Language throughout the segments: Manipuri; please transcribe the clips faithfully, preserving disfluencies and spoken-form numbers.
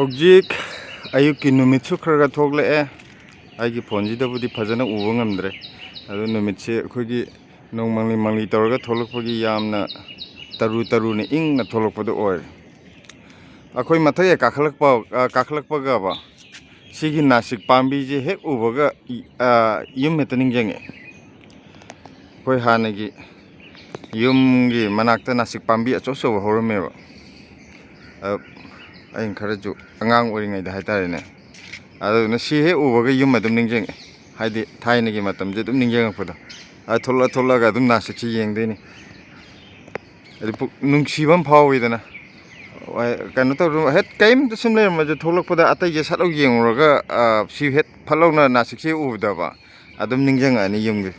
ꯍꯧꯖꯤꯛ ꯑꯌꯨꯛꯀꯤ ꯅꯨꯃꯤꯠꯁꯨ ꯈꯔ ꯈꯔ ꯊꯣꯛꯂꯛꯑꯦ꯫ ꯑꯩꯒꯤ ꯐꯣꯟꯁꯤꯗꯕꯨꯗꯤ ꯐꯖꯅ ꯎꯕ ꯉꯝꯗ꯭ꯔꯦ꯫ ꯑꯗꯨ ꯅꯨꯃꯤꯠꯁꯦ ꯑꯩꯈꯣꯏꯒꯤ ꯅꯣꯡ ꯃꯪꯂꯤ ꯃꯪꯂꯤ ꯇꯧꯔꯒ ꯊꯣꯛꯂꯛꯄꯒꯤ ꯌꯥꯝꯅ ꯇꯔꯨ ꯇꯔꯨꯅ ꯏꯪꯅ ꯊꯣꯛꯂꯛꯄꯗꯣ ꯑꯣꯏꯔꯦ꯫ ꯑꯩꯈꯣꯏ ꯃꯊꯛ ꯍꯦꯛ ꯀꯥꯈꯠꯂꯛꯄ, ꯑ, ꯀꯥꯈꯠꯂꯛꯄꯒꯕ ꯁꯤꯒꯤ ꯅꯥꯁꯤꯛ ꯄꯥꯝꯕꯤꯁꯦ ꯍꯦꯛ ꯎꯕꯒ ꯏ-, ꯑ, ꯌꯨꯝ ꯍꯦꯛꯇ ꯅꯤꯡꯁꯤꯡꯉꯛꯑꯦ꯫ ꯑꯩꯈꯣꯏ ꯍꯥꯟꯅꯒꯤ ꯌꯨꯝꯒꯤ ꯃꯅꯥꯛꯇ ꯅꯥꯁꯤꯛ ꯄꯥꯝꯕꯤ ꯑꯆꯧ ꯑꯆꯧꯕ ꯍꯧꯔꯝꯃꯦꯕ꯫ ꯑ, ꯑꯩꯅ ꯈꯔꯁꯨ ꯑꯉꯥꯡ ꯑꯣꯏꯔꯤꯉꯩꯗ ꯍꯥꯏꯇꯥꯔꯦꯅꯦ꯫ ꯑꯗꯨꯗꯨꯅ ꯁꯤ ꯍꯦꯛ ꯎꯕꯒ ꯌꯨꯝ ꯑꯗꯨꯝ ꯅꯤꯡꯁꯤꯡꯉꯦ꯫ ꯍꯥꯏꯗꯤ ꯊꯥꯏꯅꯒꯤ ꯃꯇꯝꯁꯦ ꯑꯗꯨꯝ ꯅꯤꯡꯁꯤꯡꯉꯛꯄꯗꯣ꯫ ꯑ, ꯊꯣꯛꯂꯛ ꯊꯣꯛꯂꯛꯑꯒ ꯑꯗꯨꯝ ꯅꯥꯁꯤꯛꯁꯤ ꯌꯦꯡꯗꯣꯏꯅꯤ꯫ ꯍꯥꯏꯗꯤ ꯄꯨꯛ ꯅꯨꯡꯁꯤꯕ ꯑꯃ ꯐꯥꯎꯋꯤꯗꯅ꯫ ꯍꯣꯏ, ꯀꯩꯅꯣ ꯇꯧꯔ ꯍꯦꯛ ꯀꯔꯤꯝꯇ ꯁꯨꯝ ꯂꯩꯔꯝꯃꯁꯨ ꯊꯣꯛꯂꯛꯄꯗ ꯑꯇꯩꯁꯦ ꯁꯠ ꯂꯧ ꯌꯦꯡꯉꯨꯔꯒ, ꯑ, ꯁꯤ ꯍꯦꯛ ꯐꯠ ꯂꯧꯅ ꯅꯥꯁꯤꯛꯁꯦ ꯎꯕꯗꯕ ꯑꯗꯨꯝ ꯅꯤꯡꯁꯤꯡꯉꯛꯑꯅꯤ ꯌꯨꯝꯒꯤ꯫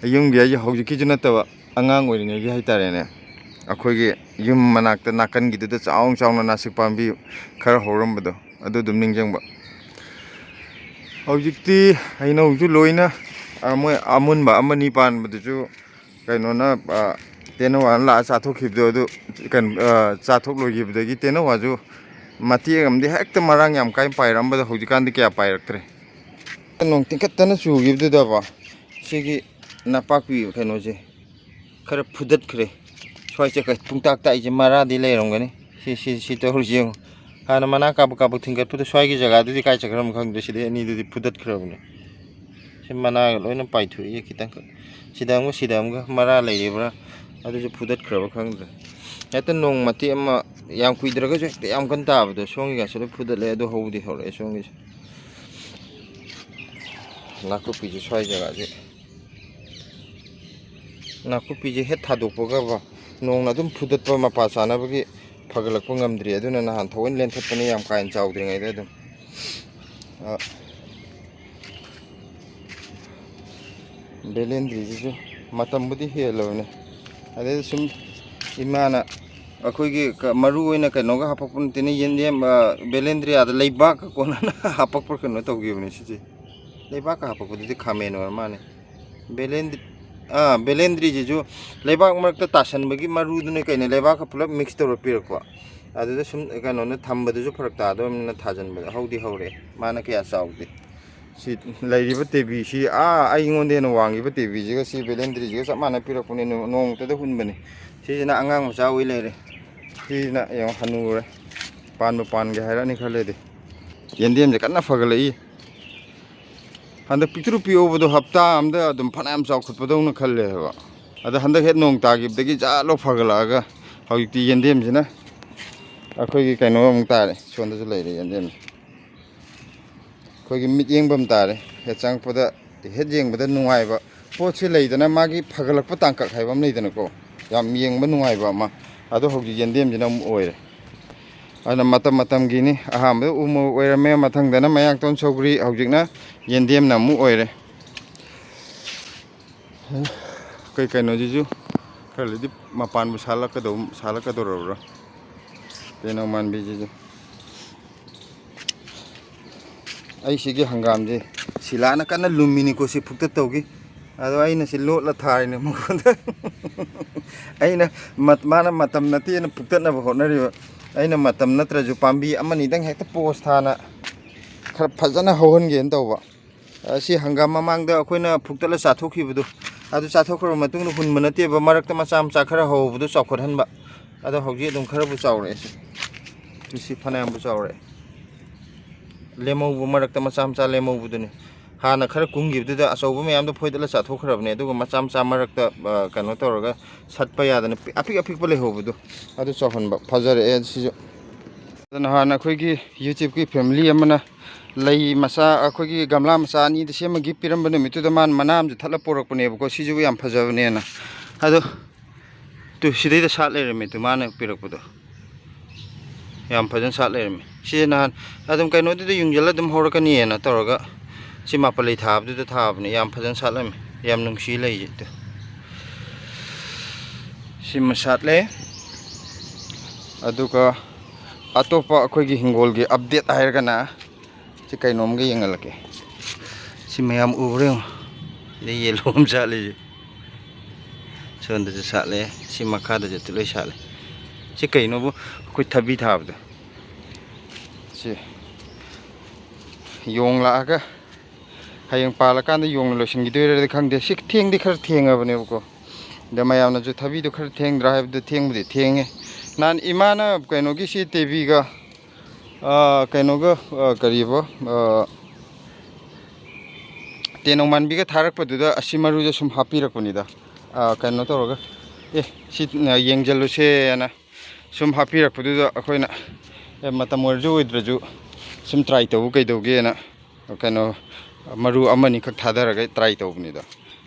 ꯌꯨꯝꯒꯤ ꯍꯥꯏꯁꯦ ꯍꯧꯖꯤꯛꯀꯤꯁꯨ ꯅꯠꯇꯕ, ꯑꯉꯥꯡ ꯑꯣꯏꯔꯤꯉꯩꯒꯤ ꯍꯥꯏꯇꯥꯔꯦꯅꯦ꯫ ꯑꯩꯈꯣꯏꯒꯤ ꯌꯨꯝ ꯃꯅꯥꯛꯇ ꯅꯥꯀꯟꯒꯤꯗꯨꯗ ꯆꯥꯎꯅ ꯆꯥꯎꯅ ꯅꯥꯁꯤꯛ ꯄꯥꯝꯕꯤ ꯈꯔ ꯍꯧꯔꯝꯕꯗꯣ, ꯑꯗꯨ ꯑꯗꯨꯝ ꯅꯤꯡꯁꯤꯡꯕ꯫ ꯍꯧꯖꯤꯛꯇꯤ ꯍꯩꯅꯧꯁꯨ ꯂꯣꯏꯅ, ꯑ, ꯃꯣꯏ ꯑꯃꯨꯟꯕ ꯑꯃꯅꯤ ꯄꯥꯟꯕꯗꯨꯁꯨ ꯀꯩꯅꯣꯅ, ꯑ, ꯇꯦꯅꯋꯥꯅ ꯂꯥꯛꯑ ꯆꯥꯊꯣꯛꯈꯤꯕꯗꯣ, ꯑꯗꯨ ꯀꯩꯅꯣ, ꯑ, ꯆꯥꯊꯣꯛ ꯂꯣꯏꯈꯤꯕꯗꯒꯤ ꯇꯦꯅꯋꯥꯁꯨ ꯃꯇꯦꯛ ꯑꯃꯗꯤ ꯍꯦꯛꯇ ꯃꯔꯥꯡ ꯌꯥꯝ ꯀꯥꯏꯅ ꯄꯥꯏꯔꯝꯕꯗꯣ, ꯍꯧꯖꯤꯛꯀꯥꯟꯗꯤ ꯀꯌꯥ ꯄꯥꯏꯔꯛꯇ꯭ꯔꯦ꯫ ꯅꯣꯡ ꯇꯤꯡꯈꯠꯇꯅ ꯆꯨꯈꯤꯕꯗꯨꯗꯀꯣ, ꯁꯤꯒꯤ ꯅꯄꯥꯛꯄꯤ ꯀꯩꯅꯣꯁꯦ ꯈꯔ ꯐꯨꯗꯠꯈ꯭ꯔꯦ꯫ ꯁ꯭ꯋꯥꯏ ꯆꯠꯈ꯭ꯔꯦ꯫ ꯇꯨꯡꯇꯥꯛ ꯇꯥꯛꯏꯁꯦ ꯃꯔꯥꯗꯤ ꯂꯩꯔꯝꯒꯅꯤ꯫ ꯁꯤ, ꯁꯤ, ꯁꯤ ꯇꯧꯔꯤꯁꯦ ꯌꯦꯡꯉꯨ꯫ ꯍꯥꯟꯅ ꯃꯅꯥ ꯀꯥꯕꯛ ꯀꯥꯕꯛ ꯊꯤꯡꯒꯠꯄꯗ ꯁ꯭ꯋꯥꯏꯒꯤ ꯖꯒꯥꯗꯨꯗꯤ ꯀꯥꯏ ꯆꯠꯈ꯭ꯔꯕꯅꯣ ꯈꯪꯗ꯭ꯔꯦ꯫ ꯁꯤꯗꯩ ꯑꯅꯤꯗꯨꯗꯤ ꯐꯨꯗꯠꯈ꯭ꯔꯕꯅꯦ꯫ ꯁꯤ ꯃꯅꯥꯒ ꯂꯣꯏꯅ ꯄꯥꯏꯊꯣꯛꯏ ꯈꯤꯇꯪꯈꯛ꯫ ꯁꯤꯗ ꯑꯃꯒ ꯁꯤꯗ ꯑꯃꯒ ꯃꯔꯥ ꯂꯩꯔꯤꯕ꯭ꯔꯥ, ꯑꯗꯨꯁꯨ ꯐꯨꯗꯠꯈ꯭ꯔꯕ ꯈꯪꯗ꯭ꯔꯦ꯫ ꯍꯦꯛꯇ ꯅꯣꯡ ꯃꯇꯦꯛ ꯑꯃ ꯌꯥꯝ ꯀꯨꯏꯗ꯭ꯔꯒꯁꯨ ꯍꯦꯛꯇ ꯌꯥꯝ ꯀꯟꯅ ꯇꯥꯕꯗꯣ꯫ ꯁꯣꯝꯒꯤꯒꯁꯨ ꯂꯣꯏ ꯐꯨꯗꯠꯂꯦ꯫ ꯑꯗꯨ ꯍꯧꯕꯗꯤ ꯍꯧꯔꯛꯑꯦ ꯁꯣꯝꯒꯤꯁꯦ꯫ ꯅꯥꯀꯨꯞꯄꯤꯁꯦ ꯁ꯭ꯋꯥꯏ ꯖꯒꯥꯁꯦ꯫ ꯅꯥꯀꯨꯞꯄꯤꯁꯦ ꯍꯦꯛ ꯊꯥꯗꯣꯛꯄꯒꯕ ꯅꯣꯡꯅ ꯑꯗꯨꯝ ꯐꯨꯗꯠꯄ, ꯃꯄꯥ ꯆꯥꯅꯕꯒꯤ ꯐꯒꯠꯂꯛꯄ ꯉꯝꯗ꯭ꯔꯤ꯫ ꯑꯗꯨꯅ ꯅꯍꯥꯟ ꯊꯑꯣꯏꯅ ꯂꯦꯟꯊꯠꯄꯅꯦ, ꯌꯥꯝ ꯀꯥ ꯍꯦꯟꯅ ꯆꯥꯎꯗ꯭ꯔꯤꯉꯩꯗ ꯑꯗꯨꯝ꯫ ꯑ, ꯕꯦꯂꯦꯟꯗ꯭ꯔꯤꯁꯤꯁꯨ ꯃꯇꯝꯕꯨꯗꯤ ꯍꯦꯜꯂꯕꯅꯦ꯫ ꯑꯗꯩꯗ ꯁꯨꯝ ꯏꯃꯥꯅ ꯑꯩꯈꯣꯏꯒꯤ ꯀ-, ꯃꯔꯨ ꯑꯣꯏꯅ ꯀꯩꯅꯣꯒ ꯍꯥꯄꯛꯄ ꯅꯠꯇꯦꯅꯦ, ꯌꯦꯟꯗꯦꯝ, ꯑ, ꯕꯦꯂꯦꯟꯗ꯭ꯔꯤꯌꯥꯗ ꯂꯩꯕꯥꯛꯀ ꯀꯣꯟꯅꯅ ꯍꯥꯄꯛꯄ꯭ꯔꯥ ꯀꯩꯅꯣ ꯇꯧꯈꯤꯕꯅꯦ ꯁꯤꯁꯦ꯫ ꯂꯩꯕꯥꯛꯀ ꯍꯥꯄꯛꯄꯗꯨꯗꯤ ꯈꯥꯃꯦꯟ ꯑꯣꯏꯔ ꯃꯥꯜꯂꯦ꯫ ꯕꯦꯂꯦꯟꯗ꯭ꯔꯤ-, ꯑꯥ, ꯕꯦꯂꯦꯟꯗ꯭ꯔꯤꯁꯤꯁꯨ ꯂꯩꯕꯥꯛ ꯃꯔꯛꯇ ꯇꯥꯁꯟꯕꯒꯤ ꯃꯔꯨꯗꯨꯅ ꯀꯩꯅꯣ, ꯂꯩꯕꯥꯛꯀ ꯄꯨꯂꯞ ꯃꯤꯛꯁ ꯇꯧꯔ ꯄꯤꯔꯛꯄ꯫ ꯑꯗꯨꯗ ꯁꯨꯝ ꯀꯩꯅꯣꯅ ꯊꯝꯕꯗꯨꯁꯨ ꯐꯔꯛ ꯇꯥꯗꯧꯔꯕꯅꯤꯅ ꯊꯥꯖꯤꯟꯕꯗ ꯍꯧꯗꯤ ꯍꯧꯔꯦ꯫ ꯃꯥꯅ ꯀꯌꯥ ꯆꯥꯎꯗꯦ꯫ ꯁꯤ ꯂꯩꯔꯤꯕ ꯇꯦꯕꯤꯁꯤ, ꯑꯥ, ꯑꯩꯉꯣꯟꯗ ꯍꯦꯟꯅ ꯋꯥꯡꯉꯤꯕ ꯇꯦꯕꯤꯁꯤꯒ ꯁꯤ ꯕꯦꯂꯦꯟꯗ꯭ꯔꯤꯁꯤꯒ ꯆꯞ ꯃꯥꯟꯅ ꯄꯤꯔꯛꯄꯅꯦ, ꯅꯣ-, ꯅꯣꯡꯃꯇꯗ ꯍꯨꯟꯕꯅꯤ꯫ ꯁꯤꯁꯤꯅ ꯑꯉꯥꯡ ꯃꯆꯥ ꯑꯣꯏ ꯂꯩꯔꯦ꯫ ꯁꯤꯁꯤꯅ ꯌꯦꯡꯉꯣ, ꯍꯅꯨꯔꯦ꯫ ꯄꯥꯟꯕ ꯄꯥꯟꯒꯦ ꯍꯥꯏꯔꯛꯑꯅꯤ ꯈꯜꯂꯦꯗꯤ꯫ ꯌꯦꯟꯗꯦꯝꯁꯦ ꯀꯟꯅ ꯐꯒꯠꯂꯛꯏ꯫ ꯍꯟꯗꯛ ꯄꯤꯛꯇ꯭ꯔꯨ ꯄꯤꯛꯍꯧꯕꯗꯣ ꯍꯞꯇꯥ ꯑꯝꯗ ꯑꯗꯨꯝ ꯐꯅꯌꯥꯝ ꯆꯥꯎꯈꯠꯄꯗꯧꯅ ꯈꯜꯂꯦ ꯍꯥꯏꯕ꯫ ꯑꯗ ꯍꯟꯗꯛ ꯍꯦꯛ ꯅꯣꯡ ꯇꯥꯈꯤꯕꯗꯒꯤ ꯖꯥꯠ ꯂꯧ ꯐꯒꯠꯂꯛꯑꯒ ꯍꯧꯖꯤꯛꯇꯤ ꯌꯦꯟꯗꯦꯝꯁꯤꯅ ꯑꯩꯈꯣꯏꯒꯤ ꯀꯩꯅꯣ ꯑꯃꯨꯛ ꯇꯥꯔꯦ꯫ ꯁꯣꯝꯗꯁꯨ ꯂꯩꯔꯦ ꯌꯦꯟꯗꯦꯝꯁꯦ꯫ ꯑꯩꯈꯣꯏꯒꯤ ꯃꯤꯠ ꯌꯦꯡꯐꯝ ꯇꯥꯔꯦ꯫ ꯍꯦꯛ ꯆꯪꯉꯛꯄꯗ, ꯍꯦꯛ ꯌꯦꯡꯕꯗ ꯅꯨꯡꯉꯥꯏꯕ ꯄꯣꯠꯁꯦ ꯂꯩꯗꯅ, ꯃꯥꯒꯤ ꯐꯒꯠꯂꯛꯄ ꯇꯥꯡꯀꯛ ꯍꯥꯏꯕ ꯑꯃ ꯂꯩꯗꯅꯀꯣ, ꯌꯥꯝ ꯌꯦꯡꯕ ꯅꯨꯡꯉꯥꯏꯕ ꯑꯃ꯫ ꯑꯗꯣ ꯍꯧꯖꯤꯛ ꯌꯦꯟꯗꯦꯝꯁꯤꯅ ꯑꯃꯨꯛ ꯑꯣꯏꯔꯦ꯫ ꯑꯗꯨꯅ ꯃꯇꯝ ꯃꯇꯝꯒꯤꯅꯤ꯫ ꯑꯍꯥꯟꯕꯗ ꯎ ꯃꯣꯔꯣꯛ ꯑꯣꯏꯔꯝꯃꯦ, ꯃꯊꯪꯗꯅ ꯃꯌꯥꯡꯇꯣꯟ ꯁꯧꯒ꯭ꯔꯤ, ꯍꯧꯖꯤꯛꯅ ꯌꯦꯟꯗꯦꯝꯅ ꯑꯃꯨꯛ ꯑꯣꯏꯔꯦ꯫ ꯑꯩꯈꯣꯏ ꯀꯩꯅꯣꯁꯤꯁꯨ ꯈꯔ ꯂꯩꯗꯤ ꯃꯄꯥꯟꯕꯨ ꯁꯥꯠꯂꯛꯀꯗꯧ-, ꯁꯥꯠꯂꯛꯀꯗꯧꯔꯕ꯭ꯔꯥ? ꯇꯦꯅꯧ ꯃꯥꯟꯕꯤꯁꯤꯁꯨ꯫ ꯑꯩ ꯁꯤꯒꯤ ꯍꯪꯒꯥꯝꯁꯦ ꯁꯤꯂꯥꯅ ꯀꯟꯅ ꯂꯨꯝꯃꯤꯅꯤꯀꯣ, ꯁꯤ ꯐꯨꯛꯇꯠ ꯇꯧꯒꯤ꯫ ꯑꯗꯣ ꯑꯩꯅ ꯁꯤ ꯂꯣꯠꯂ ꯊꯥꯔꯤꯅꯦ ꯃꯉꯣꯟꯗ꯫ ꯑꯩꯅ ꯃꯠ-, ꯃꯥꯅ ꯃꯇꯝ ꯅꯠꯇꯦꯅ ꯐꯨꯛꯇꯠꯅꯕ ꯍꯣꯠꯅꯔꯤꯕ꯫ ꯑꯩꯅ ꯃꯇꯝ ꯅꯠꯇ꯭ꯔꯁꯨ ꯄꯥꯝꯕꯤ ꯑꯃꯅꯤꯗꯪ ꯍꯦꯛꯇ ꯄꯣꯁ ꯊꯥꯅ ꯈꯔ ꯐꯖꯅ ꯍꯧꯍꯟꯒꯦꯅ ꯇꯧꯕ꯫ ꯑ, ꯁꯤ ꯍꯪꯒꯥꯝ ꯃꯃꯥꯡꯗ ꯑꯩꯈꯣꯏꯅ ꯐꯨꯛꯇꯠꯂ ꯆꯥꯊꯣꯛꯈꯤꯕꯗꯣ, ꯑꯗꯨ ꯆꯥꯊꯣꯛꯈ꯭ꯔꯕ ꯃꯇꯨꯡꯗ ꯍꯨꯟꯕ ꯅꯠꯇꯦꯕ, ꯃꯔꯛꯇ ꯃꯆꯥ ꯃꯆꯥ ꯈꯔ ꯍꯧꯕꯗꯣ ꯆꯥꯎꯈꯠꯍꯟꯕ꯫ ꯑꯗꯣ ꯍꯧꯖꯤꯛ ꯑꯗꯨꯝ ꯈꯔꯕꯨ ꯆꯥꯎꯔꯛꯑꯦ ꯁꯤ꯫ ꯁꯤ ꯐꯅꯌꯥꯝꯕꯨ ꯆꯥꯎꯔꯛꯑꯦ꯫ ꯂꯦꯝꯍꯧꯕ ꯃꯔꯛꯇ ꯃꯆꯥ ꯃꯆꯥ ꯂꯦꯝꯍꯧꯕꯗꯨꯅꯤ꯫ ꯍꯥꯟꯅ ꯈꯔ ꯀꯨꯡꯈꯤꯕꯗꯨꯗ ꯑꯆꯧꯕ ꯃꯌꯥꯝꯗꯣ ꯐꯣꯏꯗꯠꯂ ꯆꯥꯊꯣꯛꯈ꯭ꯔꯕꯅꯦ, ꯑꯗꯨꯒ ꯃꯆꯥ ꯃꯆꯥ ꯃꯔꯛꯇ, ꯑ, ꯀꯩꯅꯣ ꯇꯧꯔꯒ ꯁꯠꯄ ꯌꯥꯗꯅ ꯄꯤ-, ꯑꯄꯤꯛ ꯑꯄꯤꯛꯄ ꯂꯩꯍꯧꯕꯗꯣ ꯑꯗꯨ ꯆꯥꯎꯍꯟꯕ꯫ ꯐꯖꯔꯛꯑꯦ ꯁꯤꯁꯨ꯫ ꯅꯍꯥꯟ ꯑꯩꯈꯣꯏꯒꯤ YouTubeꯀꯤ family ꯑꯃꯅ ꯂꯩ ꯃꯆꯥ, ꯑꯩꯈꯣꯏꯒꯤ ꯒꯝꯂꯥ ꯃꯆꯥ ꯑꯅꯤꯗ ꯁꯦꯝꯃ gift ꯄꯤꯔꯝꯕ ꯅꯨꯃꯤꯠꯇꯨꯗ ꯃꯥꯅ ꯃꯅꯥ ꯑꯃꯁꯨ ꯊꯠꯂ ꯄꯣꯔꯛꯄꯅꯦꯕꯀꯣ, ꯁꯤꯁꯨ ꯌꯥꯝ ꯐꯖꯕꯅꯦꯅ꯫ ꯑꯗꯣ ꯇꯨ, ꯁꯤꯗꯩꯗ ꯁꯥꯠ ꯂꯩꯔꯝꯃꯦ ꯇꯨ, ꯃꯥꯅ ꯄꯤꯔꯛꯄꯗꯣ꯫ ꯌꯥꯝ ꯐꯖꯅ ꯁꯥꯠ ꯂꯩꯔꯝꯃꯦ꯫ ꯁꯤꯁꯦ ꯅꯍꯥꯟ ꯑꯗꯨꯝ ꯀꯩꯅꯣꯗꯨꯗ ꯌꯨꯡꯁꯤꯜꯂ ꯑꯗꯨꯝ ꯍꯧꯔꯛꯀꯅꯤꯅ ꯇꯧꯔꯒ ꯁꯤ ꯃꯥꯄꯂꯩ ꯊꯥꯕꯗꯨꯗ ꯊꯥꯕꯅꯦ꯫ ꯌꯥꯝ ꯐꯖꯅ ꯁꯥꯠꯂꯝꯃꯦ꯫ ꯌꯥꯝ ꯅꯨꯡꯁꯤ ꯂꯩꯁꯦ ꯇꯨ꯫ ꯁꯤꯃ ꯁꯥꯠꯂꯦ꯫ ꯑꯗꯨꯒ ꯑꯇꯣꯞꯄ ꯑꯩꯈꯣꯏꯒꯤ ꯍꯤꯡꯒꯣꯜꯒꯤ update ꯍꯥꯏꯔꯒꯅ ꯁꯤ ꯀꯩꯅꯣꯝꯒ ꯌꯦꯡꯍꯜꯂꯛꯀꯦ꯫ ꯁꯤ ꯃꯌꯥꯝ ꯎꯕ꯭ꯔꯥ ꯌꯦꯡꯉꯣ꯫ ꯁꯤꯗ yellow ꯑꯃ ꯁꯥꯠꯂꯤꯁꯦ꯫ ꯁꯣꯝꯗꯁꯨ ꯁꯥꯠꯂꯦ꯫ ꯁꯤ ꯃꯈꯥꯗꯁꯨ ꯂꯣꯏ ꯁꯥꯠꯂꯦ꯫ ꯁꯤ ꯀꯩꯅꯣꯕꯨ ꯑꯩꯈꯣꯏ ꯊꯕꯤ ꯊꯥꯕꯗꯣ? ꯁꯤ ꯌꯣꯡ ꯂꯥꯛꯑꯒ ꯍꯌꯦꯡ ꯄꯥꯜꯂꯀꯥꯟꯗ ꯌꯣꯡꯅ ꯂꯣꯏꯁꯤꯟꯈꯤꯗꯣꯏꯔꯗꯤ ꯈꯪꯗꯦ꯫ ꯁꯤ ꯊꯦꯡꯗꯤ ꯈꯔ ꯊꯦꯡꯉꯕꯅꯦꯕꯀꯣ꯫ ꯑꯗ ꯃꯌꯥꯝꯅꯁꯨ ꯊꯕꯤꯗꯣ ꯈꯔ ꯊꯦꯡꯗ꯭ꯔꯥ ꯍꯥꯏꯕꯗꯣ, ꯊꯦꯡꯕꯨꯗꯤ ꯊꯦꯡꯉꯦ꯫ ꯅꯍꯥꯟ ꯏꯃꯥꯅ ꯀꯩꯅꯣꯒꯤ, ꯁꯤ ꯇꯦꯕꯤꯒ, ꯑꯥ, ꯀꯩꯅꯣꯒ, ꯑꯥ, ꯀꯔꯤꯕ, ꯑꯥ, ꯇꯦꯅꯧ ꯃꯥꯟꯕꯤꯒ ꯊꯥꯔꯛꯄꯗꯨꯗ ꯑꯁꯤ ꯃꯔꯨꯁꯦ ꯁꯨꯝ ꯍꯥꯞꯄꯤꯔꯛꯄꯅꯤꯗ꯫ ꯑꯥ, ꯀꯩꯅꯣ ꯇꯧꯔꯒ, "ꯑꯦ, ꯁꯤ, ꯑꯥ, ꯌꯦꯡꯁꯤꯜꯂꯨꯁꯦꯅ" ꯁꯨꯝ ꯍꯥꯞꯄꯤꯔꯛꯄꯗꯨꯗ ꯑꯩꯈꯣꯏꯅ, "ꯑꯦ, ꯃꯇꯝ ꯑꯣꯏꯔꯁꯨ ꯑꯣꯏꯗ꯭ꯔꯁꯨ ꯁꯨꯝ try ꯇꯧꯕ ꯀꯩꯗꯧꯒꯦꯅ", ꯀꯩꯅꯣ, ꯃꯔꯨ ꯑꯃꯅꯤꯈꯛ ꯊꯥꯗꯔꯒ try ꯇꯧꯕꯅꯤꯗ꯫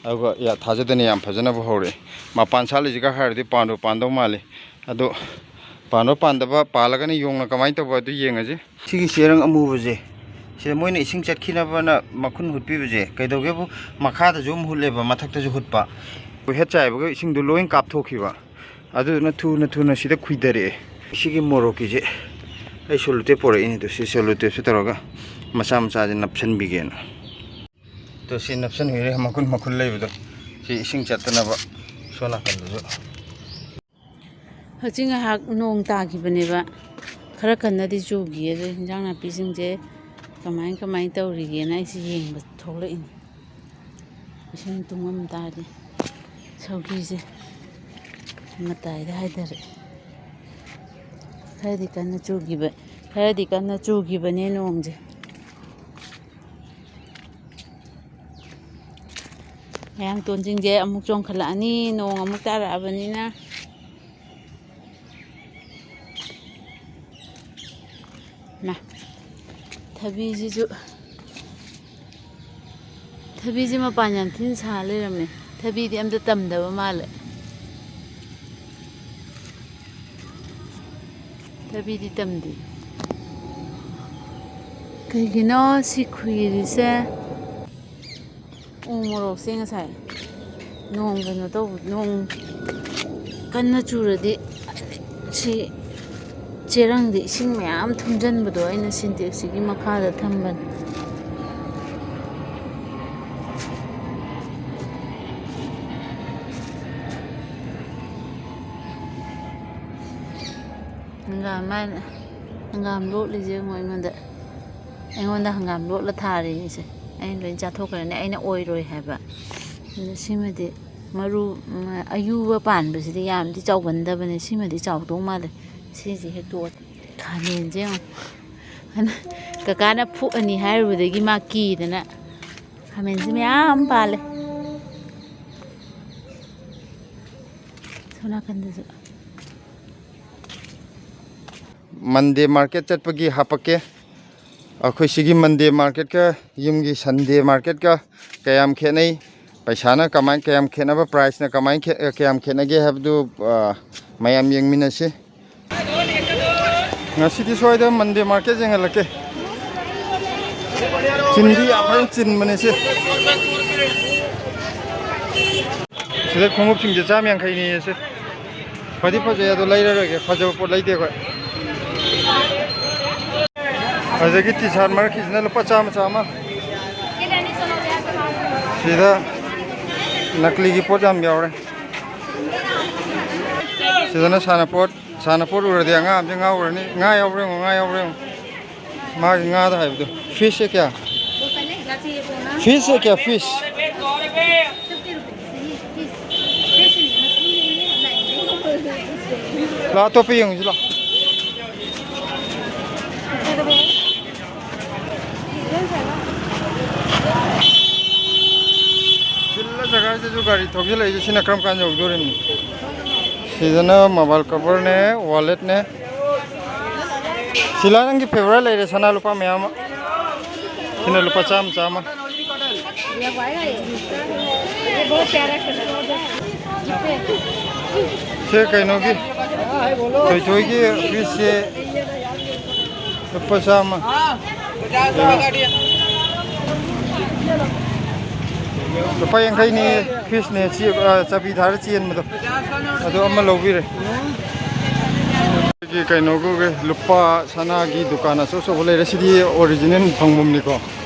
ꯑꯗꯨꯒ ꯌꯥ-, ꯊꯥꯖꯗꯅ ꯌꯥꯝ ꯐꯖꯅꯕꯨ ꯍꯧꯔꯛꯑꯦ꯫ ꯃꯄꯥꯟ ꯁꯥꯠꯂꯤꯁꯤꯒ ꯍꯥꯏꯔꯗꯤ ꯄꯥꯟꯕꯨ ꯄꯥꯟꯗꯧ ꯃꯥꯜꯂꯤ꯫ ꯑꯗꯣ ꯄꯥꯟꯕ ꯄꯥꯟꯗꯕ, ꯄꯥꯜꯂꯒꯅ ꯌꯣꯡꯅ ꯀꯃꯥꯏꯅ ꯇꯧꯕ, ꯑꯗꯨ ꯌꯦꯡꯉꯁꯤ꯫ ꯁꯤꯒꯤ ꯆꯦꯔꯪ ꯑꯃꯨꯕꯁꯦ, ꯁꯤꯗ ꯃꯣꯏꯅ ꯏꯁꯤꯡ ꯆꯠꯈꯤꯅꯕꯅ ꯃꯈꯨꯟ ꯍꯨꯠꯄꯤꯕꯁꯦ ꯀꯩꯗꯧꯒꯦꯕꯨ, ꯃꯈꯥꯗꯁꯨ ꯑꯃ ꯍꯨꯠꯂꯦꯕ, ꯃꯊꯛꯇꯁꯨ ꯍꯨꯠꯄ꯫ ꯍꯦꯠ ꯆꯥꯏꯕꯒ ꯏꯁꯤꯡꯗꯣ ꯂꯣꯏ ꯀꯥꯞꯊꯣꯛꯈꯤꯕ꯫ ꯑꯗꯨꯗꯨꯅ ꯊꯨꯅ ꯊꯨꯅ ꯁꯤꯗ ꯈꯨꯏꯊꯔꯛꯑꯦ꯫ ꯁꯤꯒꯤ ꯃꯣꯔꯣꯛꯀꯤꯁꯦ ꯑꯩ ꯁꯣꯂꯨꯇꯦꯞ ꯄꯣꯔꯛꯏꯅꯦ꯫ ꯑꯗꯣ ꯁꯤ ꯁꯣꯂꯨꯇꯦꯞꯁꯦ ꯇꯧꯔꯒ ꯃꯆꯥ ꯃꯆꯥꯁꯦ ꯅꯞꯁꯤꯟꯕꯤꯒꯦꯅ꯫ ꯑꯗꯣ ꯁꯤ ꯅꯞꯁꯤꯟꯕꯤꯔꯦ, ꯃꯈꯨꯟ ꯃꯈꯨꯟ ꯂꯩꯕꯗꯣ꯫ ꯁꯤ ꯏꯁꯤꯡ ꯆꯠꯇꯅꯕ ꯁꯣꯝ ꯅꯥꯀꯟꯗꯁꯨ꯫ ꯍꯧꯖꯤꯛ ꯉꯥꯏꯍꯥꯛ ꯅꯣꯡ ꯇꯥꯈꯤꯕꯅꯦꯕ, ꯈꯔ ꯀꯟꯅꯗꯤ ꯆꯨꯈꯤ꯫ ꯑꯗꯣ ꯍꯤꯟꯖꯥꯡ ꯅꯥꯄꯤꯁꯤꯡꯁꯦ ꯀꯃꯥꯏ ꯀꯃꯥꯏ ꯇꯧꯔꯤꯒꯦꯅ ꯑꯩꯁꯦ ꯌꯦꯡꯕ ꯊꯣꯛꯂꯛꯏꯅꯦ꯫ ꯏꯁꯤꯡ ꯇꯨꯡꯉꯝ ꯇꯥꯔꯗꯤ꯫ ꯁꯧꯒ꯭ꯔꯤꯁꯦ ꯃꯇꯥꯏꯗ ꯍꯥꯏꯊꯔꯛꯑꯦ꯫ ꯈꯔꯗꯤ ꯀꯟꯅ ꯆꯨꯈꯤꯕ, ꯈꯔꯗꯤ ꯀꯟꯅ ꯆꯨꯈꯤꯕꯅꯦ ꯅꯣꯡꯁꯦ꯫ ꯃꯌꯥꯡꯇꯣꯟꯁꯤꯡꯁꯦ ꯑꯃꯨꯛ ꯆꯣꯡꯈꯠꯂꯛꯑꯅꯤ, ꯅꯣꯡ ꯑꯃꯨꯛ ꯇꯥꯔꯛꯑꯕꯅꯤꯅ꯫ ꯃꯥ, ꯊꯕꯤꯁꯤꯁꯨ, ꯊꯕꯤꯁꯦ ꯃꯄꯥꯟ ꯌꯥꯝ ꯊꯤꯅ ꯁꯥ ꯂꯩꯔꯝꯃꯦ꯫ ꯊꯕꯤꯗꯤ ꯑꯝꯇ ꯇꯝꯗꯕ ꯃꯥꯜꯂꯦ꯫ ꯊꯕꯤꯗꯤ ꯇꯝꯗꯦ꯫ ꯀꯩꯒꯤꯅꯣ ꯁꯤ ꯈꯨꯏꯔꯤꯁꯦ? ꯎ ꯃꯣꯔꯣꯛꯁꯦ ꯉꯁꯥꯏ ꯅꯣꯡ ꯀꯩꯅꯣ ꯇꯧꯕ, ꯅꯣꯡ ꯀꯟꯅ ꯆꯨꯔꯗꯤ ꯁꯤ ꯆꯦꯔꯪꯗ ꯏꯁꯤꯡ ꯃꯌꯥꯝ ꯊꯨꯝꯖꯤꯟꯕꯗꯣ ꯑꯩꯅ ꯁꯤꯟꯇꯦꯛꯁꯁꯤꯒꯤ ꯃꯈꯥꯗ ꯊꯝꯕꯅꯦ꯫ ꯍꯪꯒꯥꯝ ꯃꯥꯅ, ꯍꯪꯒꯥꯝ ꯂꯣꯠꯂꯤꯁꯦ ꯌꯦꯡꯉꯣ ꯑꯩꯉꯣꯟꯗ꯫ ꯑꯩꯉꯣꯟꯗ ꯍꯪꯒꯥꯝ ꯂꯣꯠꯂ ꯊꯥꯔꯦ ꯁꯦ꯫ ꯑꯩꯅ ꯂꯣꯏ ꯆꯥꯊꯣꯛꯈ꯭ꯔꯅꯤ, ꯑꯩꯅ ꯑꯣꯏꯔꯣꯏ ꯍꯥꯏꯕ꯫ ꯑꯗꯨꯅ ꯁꯤꯃꯗꯤ ꯃꯔꯨ, ꯎꯝ, ꯑꯌꯨꯕ ꯄꯥꯟꯕꯁꯤꯗꯤ ꯌꯥꯝꯗꯤ ꯆꯥꯎꯒꯟꯗꯕꯅꯦ꯫ ꯁꯤꯃꯗꯤ ꯆꯥꯎꯗꯧ ꯃꯥꯜꯂꯦ꯫ ꯁꯤꯁꯦ ꯍꯦꯛꯇꯣꯛꯑꯣ꯫ ꯈꯥꯃꯦꯟꯁꯦ ꯌꯦꯡꯉꯣ꯫ ꯀꯀꯥꯅ ꯐꯨꯛꯑꯅꯤ ꯍꯥꯏꯔꯨꯕꯗꯒꯤ ꯃꯥ ꯀꯤꯗꯅ ꯈꯥꯃꯦꯟꯁꯦ ꯃꯌꯥꯝ ꯄꯥꯜꯂꯦ꯫ ꯁꯣꯝ ꯅꯥꯀꯟꯗꯁꯨ꯫ ꯃꯟꯗꯦ ꯃꯥꯔꯀꯦꯠ ꯆꯠꯄꯒꯤ ꯍꯥꯄꯛꯀꯦ꯫ ꯑꯩꯈꯣꯏ ꯁꯤꯒꯤ ꯃꯟꯗꯦ ꯃꯥꯔꯀꯦꯠꯀ ꯌꯨꯝꯒꯤ ꯁꯟꯗꯦ ꯃꯥꯔꯀꯦꯠꯀ ꯀꯌꯥꯝ ꯈꯦꯠꯅꯩ? ꯄꯩꯁꯥꯅ ꯀꯃꯥꯏ, ꯀꯌꯥꯝ ꯈꯦꯠꯅꯕ, ꯄ꯭ꯔꯥꯏꯁꯅ ꯀꯃꯥꯏ ꯈꯦ-, ꯀꯌꯥꯝ ꯈꯦꯠꯅꯒꯦ ꯍꯥꯏꯕꯗꯨ, ꯑ, ꯃꯌꯥꯝ ꯌꯦꯡꯃꯤꯟꯅꯁꯤ꯫ ꯉꯁꯤꯗꯤ ꯁ꯭ꯋꯥꯏꯗ ꯃꯟꯗꯦ ꯃꯥꯔꯀꯦꯠ ꯌꯦꯡꯍꯜꯂꯛꯀꯦ꯫ ꯆꯤꯟꯗꯤ ꯌꯥꯝ ꯐꯖꯅ ꯆꯤꯟꯕꯅꯦ ꯁꯤ꯫ ꯁꯤꯗ ꯈꯣꯡꯎꯞꯁꯤꯡꯁꯦ ꯆꯥꯝ ꯌꯥꯡꯈꯩꯅꯦꯌꯦ ꯁꯦ꯫ ꯐꯗꯤ ꯐꯖꯩ, ꯑꯗꯣ ꯂꯩꯔꯔꯣꯏꯒꯦ, ꯐꯖꯕ ꯄꯣꯠ ꯂꯩꯇꯦ ꯑꯩꯈꯣꯏ꯫ ꯑꯗꯒꯤ ꯇꯤ ꯁꯥꯔꯠ ꯃꯔꯛꯀꯤꯁꯤꯅ ꯂꯨꯄꯥ ꯆꯥꯝꯃ, ꯆꯥꯝꯃ꯫ ꯁꯤꯗ ꯅꯀꯂꯤꯒꯤ ꯄꯣꯠ ꯌꯥꯝ ꯌꯥꯎꯔꯦ꯫ ꯁꯤꯗꯅ ꯁꯥꯟꯅꯄꯣꯠ, ꯁꯥꯟꯅꯄꯣꯠ ꯎꯔꯗꯤ ꯑꯉꯥꯡ ꯑꯃꯗꯤ ꯉꯥꯎꯔꯅꯤ꯫ ꯉꯥ ꯌꯥꯎꯕ꯭ꯔꯥ ꯌꯦꯡꯉꯣ, ꯉꯥ ꯌꯥꯎꯕ꯭ꯔꯥ ꯌꯦꯡꯉꯣ꯫ ꯃꯥꯒꯤ ꯉꯥꯗ ꯍꯥꯏꯕꯗꯣ꯫ ꯐꯤꯁꯁꯦ ꯀꯌꯥ? ꯐꯤꯁꯁꯦ ꯀꯌꯥ? ꯐꯤꯁ? ꯂꯥꯛ ꯑꯇꯣꯞꯄ ꯌꯦꯡꯉꯨꯁꯤ ꯂꯥꯛ꯫ ꯆꯤꯜꯂ ꯖꯒꯥꯁꯤꯗꯁꯨ ꯒꯥꯔꯤ ꯊꯧꯖꯤꯜꯂꯛꯏꯁꯦ, ꯁꯤꯅ ꯀꯔꯝ ꯀꯥꯟꯗ ꯌꯧꯗꯣꯔꯤꯕꯅꯣ? ꯁꯤꯗꯅ ꯃꯣꯕꯥꯏꯜ ꯀꯣꯕꯔꯅꯦ, ꯋꯥꯂꯦꯠꯅꯦ꯫ ꯁꯤꯂꯥ, ꯅꯪꯒꯤ ꯐꯦꯚꯔꯥꯏꯠ ꯂꯩꯔꯦ, ꯁꯅꯥ ꯂꯨꯄꯥ ꯃꯌꯥꯝ ꯑꯃ꯫ ꯁꯤꯅ ꯂꯨꯄꯥ ꯆꯥꯝꯃ, ꯆꯥꯝꯃ꯫ ꯁꯦ ꯀꯩꯅꯣꯒꯤ, ꯊꯣꯏꯊꯣꯏꯒꯤ ꯐ꯭ꯔꯤꯖꯁꯦ ꯂꯨꯄꯥ ꯆꯥꯝꯃ꯫ ꯂꯨꯄꯥ ꯌꯥꯡꯈꯩꯅꯤ ꯐ꯭ꯔꯤꯖꯅꯦ, ꯁꯤ, ꯑ, ꯆꯥꯕꯤ ꯊꯥꯔ ꯆꯦꯟꯕꯗꯣ꯫ ꯑꯗꯨ ꯑꯃ ꯂꯧꯕꯤꯔꯦ꯫ ꯑꯩꯈꯣꯏꯒꯤ ꯀꯩꯅꯣꯒꯤ ꯂꯨꯄꯥ ꯁꯅꯥꯒꯤ ꯗꯨꯀꯥꯟ ꯑꯆꯧ ꯑꯆꯧꯕ ꯂꯩꯔꯦ꯫ ꯁꯤꯗꯤ ꯑꯣꯔꯤꯖꯤꯅꯦꯜ ꯐꯪꯐꯝꯅꯤꯀꯣ꯫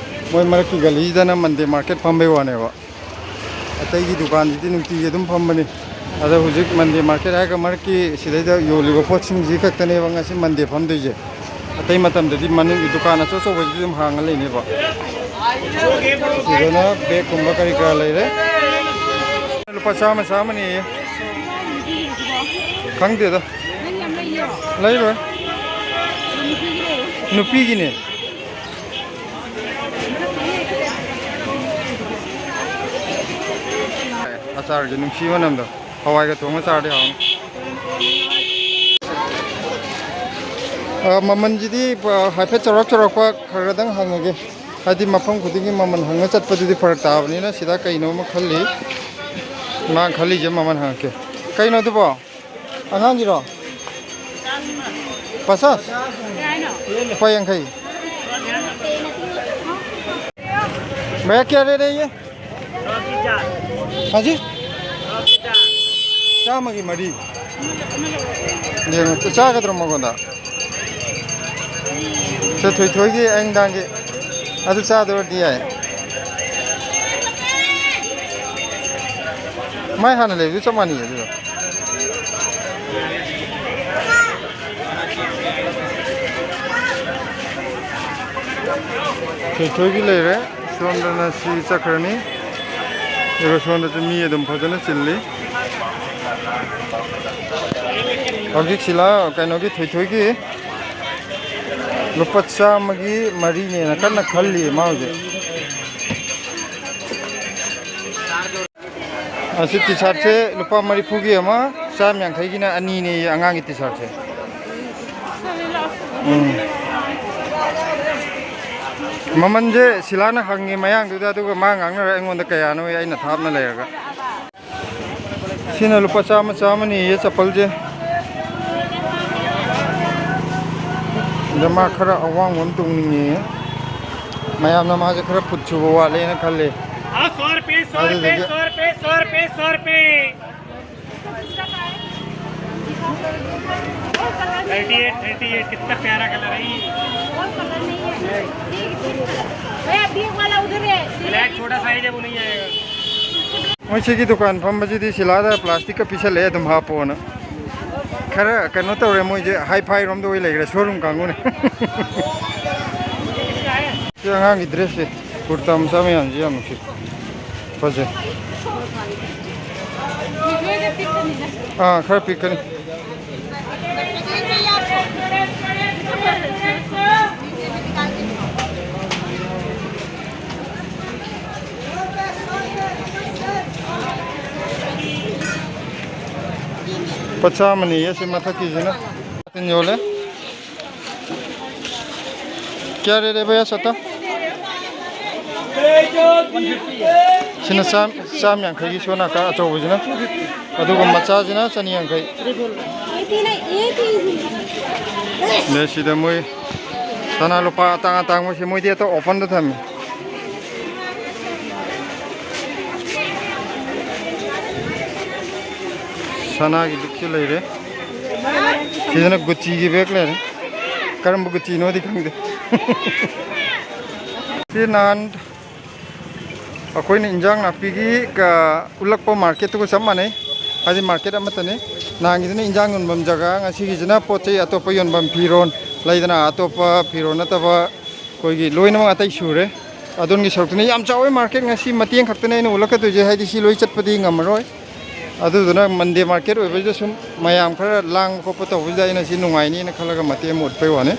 ꯃꯣꯏ ꯃꯔꯛꯀꯤ ꯒꯂꯤꯗꯅ ꯃꯟꯗꯦ ꯃꯥꯔꯀꯦꯠ ꯐꯝꯕꯩ ꯋꯥꯅꯦꯕ꯫ ꯑꯇꯩꯒꯤ ꯗꯨꯀꯥꯟꯁꯤꯗꯤ ꯅꯨꯡꯇꯤꯒꯤ ꯑꯗꯨꯝ ꯐꯝꯕꯅꯤ꯫ ꯑꯗꯣ ꯍꯧꯖꯤꯛ ꯃꯟꯗꯦ ꯃꯥꯔꯀꯦꯠ ꯍꯥꯏꯔꯒ ꯃꯔꯛꯀꯤ ꯁꯤꯗꯩꯗ ꯌꯣꯜꯂꯤꯕ ꯄꯣꯠꯁꯤꯡꯁꯤ ꯈꯛꯇꯅꯦꯕ ꯉꯁꯤ ꯃꯟꯗꯦ ꯐꯝꯗꯣꯏꯁꯦ꯫ ꯑꯇꯩ ꯃꯇꯝꯗꯗꯤ ꯃꯅꯨꯡꯒꯤ ꯗꯨꯀꯥꯟ ꯑꯆꯧ ꯑꯆꯧꯕꯁꯤꯗꯤ ꯑꯗꯨꯝ ꯍꯥꯡꯉ ꯂꯩꯅꯦꯕ꯫ ꯁꯤꯗꯅ ꯕꯦꯒꯀꯨꯝꯕ ꯀꯔꯤ ꯀꯔꯥ ꯂꯩꯔꯦ꯫ ꯂꯨꯄꯥ ꯆꯥꯝꯃ, ꯆꯥꯝꯃꯅꯦꯌꯦ꯫ ꯈꯪꯗꯦꯗ꯫ ꯂꯩꯔꯣꯏ꯫ ꯅꯨꯄꯤꯒꯤꯅꯦ꯫ ꯑꯆꯥꯔꯁꯦ ꯅꯨꯡꯁꯤ ꯃꯅꯝꯗꯣ꯫ ꯍꯋꯥꯏꯒ ꯊꯣꯡꯉ ꯆꯥꯔꯗꯤ ꯍꯥꯎꯅꯤ꯫ ꯑ, ꯃꯃꯜꯁꯤꯗꯤ, ꯑ, ꯍꯥꯏꯐꯦꯠ ꯆꯥꯎꯔꯥꯛ ꯆꯥꯎꯔꯥꯛꯄ ꯈꯔ ꯈꯔꯗꯪ ꯍꯪꯉꯒꯦ꯫ ꯍꯥꯏꯗꯤ ꯃꯐꯝ ꯈꯨꯗꯤꯡꯒꯤ ꯃꯃꯜ ꯍꯪꯉ ꯆꯠꯄꯗꯨꯗꯤ ꯐꯔꯛ ꯇꯥꯕꯅꯤꯅ ꯁꯤꯗ ꯀꯩꯅꯣꯝꯃ ꯈꯜꯂꯤ꯫ ꯃꯥ ꯈꯜꯂꯤꯁꯦ ꯃꯃꯜ ꯍꯪꯉꯛꯀꯦ꯫ ꯀꯩꯅꯣ ꯑꯗꯨꯕꯣ? ꯑꯉꯥꯡꯒꯤꯔꯣ? ꯄꯆꯥꯁ? ꯂꯨꯄꯥ ꯌꯥꯡꯈꯩ꯫ ꯚꯩꯌꯥ, ꯀꯌꯥ ꯂꯦ ꯔꯦ ꯍꯦ? ꯍꯥ ꯖꯤ? ꯆꯥꯝꯃꯒꯤ ꯃꯔꯤ꯫ ꯌꯦꯡꯉꯨ, ꯆꯥꯒꯗ꯭ꯔꯣ ꯃꯉꯣꯟꯗ? ꯁꯦ, ꯊꯣꯏꯊꯣꯏꯒꯤ ꯑꯌꯨꯛ ꯅꯨꯡꯗꯥꯡꯒꯤ ꯑꯗꯨ ꯆꯥꯗꯣꯏ ꯑꯣꯏꯔꯗꯤ ꯌꯥꯏ꯫ ꯃꯥꯏ ꯍꯥꯟꯅ ꯂꯩꯕꯗꯨ ꯆꯞ ꯃꯥꯟꯅꯩꯌꯦ ꯑꯗꯨꯗꯣ꯫ ꯊꯣꯏꯊꯣꯏꯒꯤ ꯂꯩꯔꯦ꯫ ꯁꯣꯝꯗꯅ ꯁꯤ ꯆꯠꯈ꯭ꯔꯅꯤ꯫ ꯑꯗꯨꯒ ꯁꯣꯝꯗꯁꯨ ꯃꯤ ꯑꯗꯨꯝ ꯐꯖꯅ ꯆꯤꯜꯂꯤ꯫ ꯍꯧꯖꯤꯛ ꯁꯤꯂꯥ ꯀꯩꯅꯣꯒꯤ ꯊꯣꯏꯊꯣꯏꯒꯤ ꯂꯨꯄꯥ ꯆꯥꯝꯃꯒꯤ ꯃꯔꯤꯅꯦꯅ ꯀꯟꯅ ꯈꯜꯂꯤ ꯃꯥ ꯍꯧꯖꯤꯛ꯫ ꯑꯁꯤ ꯇꯤ ꯁꯥꯔꯠꯁꯦ ꯂꯨꯄꯥ ꯃꯔꯤꯐꯨꯒꯤ ꯑꯃ, ꯆꯥꯝ ꯌꯥꯡꯈꯩꯒꯤꯅ ꯑꯅꯤꯅꯦꯌꯦ ꯑꯉꯥꯡꯒꯤ ꯇꯤ ꯁꯥꯔꯠꯁꯦ꯫ ꯎꯝ꯫ ꯃꯃꯜꯁꯦ ꯁꯤꯂꯥꯅ ꯍꯪꯉꯤ ꯃꯌꯥꯡꯗꯨꯗ, ꯑꯗꯨꯒ ꯃꯥ ꯉꯥꯡꯅꯔ ꯑꯩꯉꯣꯟꯗ ꯀꯌꯥꯅꯣ ꯑꯩꯅ ꯊꯥꯞꯅ ꯂꯩꯔꯒ꯫ ꯁꯤꯅ ꯂꯨꯄꯥ ꯆꯥꯝꯃ, ꯆꯥꯝꯃꯅꯦꯌꯦ ꯆꯄꯜꯁꯦ꯫ ꯑꯗ ꯃꯥ ꯈꯔ ꯑꯋꯥꯡꯕ ꯑꯃ ꯇꯣꯡꯅꯤꯡꯉꯦꯌꯦ꯫ ꯃꯌꯥꯝꯅ ꯃꯥꯁꯦ ꯈꯔ ꯐꯨꯠ ꯁꯨꯕ ꯋꯥꯠꯂꯦꯅ ꯈꯜꯂꯦ꯫ हाँ, सौ रुपये, सौ रुपये, ꯑꯗꯨꯗꯨꯒꯤ सौ रुपये, सौ रुपये, सौ रुपये। थर्टी एट, थर्टी एट, कितना प्यारा कलर है ये। भैया, बीच वाला उधर है। ब्लैक छोटा साइज है, वो नहीं आएगा। ꯃꯣꯏ ꯁꯤꯒꯤ ꯗꯨꯀꯥꯟ ꯐꯝꯕꯁꯤꯗꯤ ꯁꯤꯂꯥꯗ ꯄ꯭ꯂꯥꯁꯇꯤꯛꯀ ꯄꯤꯁꯜꯂꯛꯑꯦ ꯑꯗꯨꯝ ꯍꯥꯞꯄꯣꯅ꯫ ꯈꯔ ꯀꯩꯅꯣ ꯇꯧꯔꯦ ꯃꯣꯏꯁꯦ, ꯍꯥꯏ ꯐꯥꯏ ꯔꯣꯝꯗ ꯑꯣꯏ ꯂꯩꯈ꯭ꯔꯦ ꯁꯣꯔꯨꯝ ꯀꯥꯡꯕꯨꯅ꯫ ꯁꯤ ꯑꯉꯥꯡꯒꯤ ꯗ꯭ꯔꯦꯁꯁꯦ, ꯀꯨꯔꯇꯥ ꯃꯆꯥ ꯃꯌꯥꯝꯁꯦ ꯌꯥꯝ ꯅꯨꯡꯁꯤ, ꯐꯖꯩ꯫ ꯑꯥ, ꯈꯔ ꯄꯤꯛꯀꯅꯤ꯫ ꯂꯨꯄꯥ ꯆꯥꯝꯃꯅꯤ ꯑꯁꯤ ꯃꯊꯛꯀꯤꯁꯤꯅ꯫ ꯇꯤꯟ ꯌꯣꯜꯂꯦ꯫ क्या रेट है भैया सत्ता? ꯁꯤꯅ ꯆꯥꯝ, ꯆꯥꯝ ꯌꯥꯡꯈꯩꯒꯤ ꯁꯣ ꯅꯥꯀ ꯑꯆꯧꯕꯁꯤꯅ, ꯑꯗꯨꯒ ꯃꯆꯥꯁꯤꯅ ꯆꯅꯤ ꯌꯥꯡꯈꯩ꯫ ꯑꯗꯩ ꯁꯤꯗ ꯃꯣꯏ ꯁꯅꯥ ꯂꯨꯄꯥ ꯑꯇꯥꯡ ꯑꯇꯥꯡꯕꯁꯦ ꯃꯣꯏꯗꯤ ꯑꯇ ꯑꯣꯄꯟꯗ ꯊꯝꯃꯤ꯫ ꯁꯅꯥꯒꯤ ꯂꯤꯛꯁꯨ ꯂꯩꯔꯦ꯫ ꯁꯤꯗꯅ ꯒꯨꯆꯤꯒꯤ ꯕꯦꯒ ꯂꯩꯔꯦ꯫ ꯀꯔꯝꯕ ꯒꯨꯆꯤꯅꯣꯗꯤ ꯈꯪꯗꯦ꯫ ꯁꯤ ꯅꯍꯥꯟ ꯑꯩꯈꯣꯏꯅ ꯏꯟꯖꯥꯡ ꯅꯥꯄꯤꯒꯤ ꯀ-, ꯎꯠꯂꯛꯄ ꯃꯥꯔꯀꯦꯠꯇꯨꯒ ꯆꯞ ꯃꯥꯟꯅꯩ꯫ ꯍꯥꯏꯗꯤ ꯃꯥꯔꯀꯦꯠ ꯑꯃꯠꯇꯅꯤ꯫ ꯅꯍꯥꯟꯒꯤꯗꯨꯅ ꯏꯟꯖꯥꯡ ꯌꯣꯟꯐꯝ ꯖꯒꯥ, ꯉꯁꯤꯒꯤꯁꯤꯅ ꯄꯣꯠ ꯆꯩ ꯑꯇꯣꯞꯄ ꯌꯣꯟꯐꯝ, ꯐꯤꯔꯣꯟ, ꯂꯩꯗꯅ ꯑꯇꯣꯞꯄ ꯐꯤꯔꯣꯟ ꯅꯠꯇꯕ ꯑꯩꯈꯣꯏꯒꯤ ꯂꯣꯏꯅꯃꯛ ꯑꯇꯩ ꯁꯨꯔꯦ꯫ ꯑꯗꯣꯝꯒꯤ ꯁꯔꯨꯛꯇꯨꯅ ꯌꯥꯝ ꯆꯥꯎꯋꯦ ꯃꯥꯔꯀꯦꯠ꯫ ꯉꯁꯤ ꯃꯇꯦꯛ ꯈꯛꯇꯅꯦ ꯑꯩꯅ ꯎꯠꯂꯛꯀꯗꯣꯏꯁꯦ, ꯍꯥꯏꯗꯤ ꯁꯤ ꯂꯣꯏ ꯆꯠꯄꯗꯤ ꯉꯝꯃꯔꯣꯏ꯫ ꯑꯗꯨꯗꯨꯅ ꯃꯟꯗꯦ ꯃꯥꯔꯀꯦꯠ ꯑꯣꯏꯕꯁꯤꯗ ꯁꯨꯝ ꯃꯌꯥꯝ ꯈꯔ ꯂꯥꯡꯕ ꯈꯣꯠꯄ ꯇꯧꯕꯁꯤꯗ ꯑꯩꯅ ꯁꯤ ꯅꯨꯡꯉꯥꯏꯅꯤꯅ ꯈꯜꯂꯒ ꯃꯇꯦꯛ ꯑꯃ ꯎꯠꯄꯩ ꯋꯥꯅꯤ꯫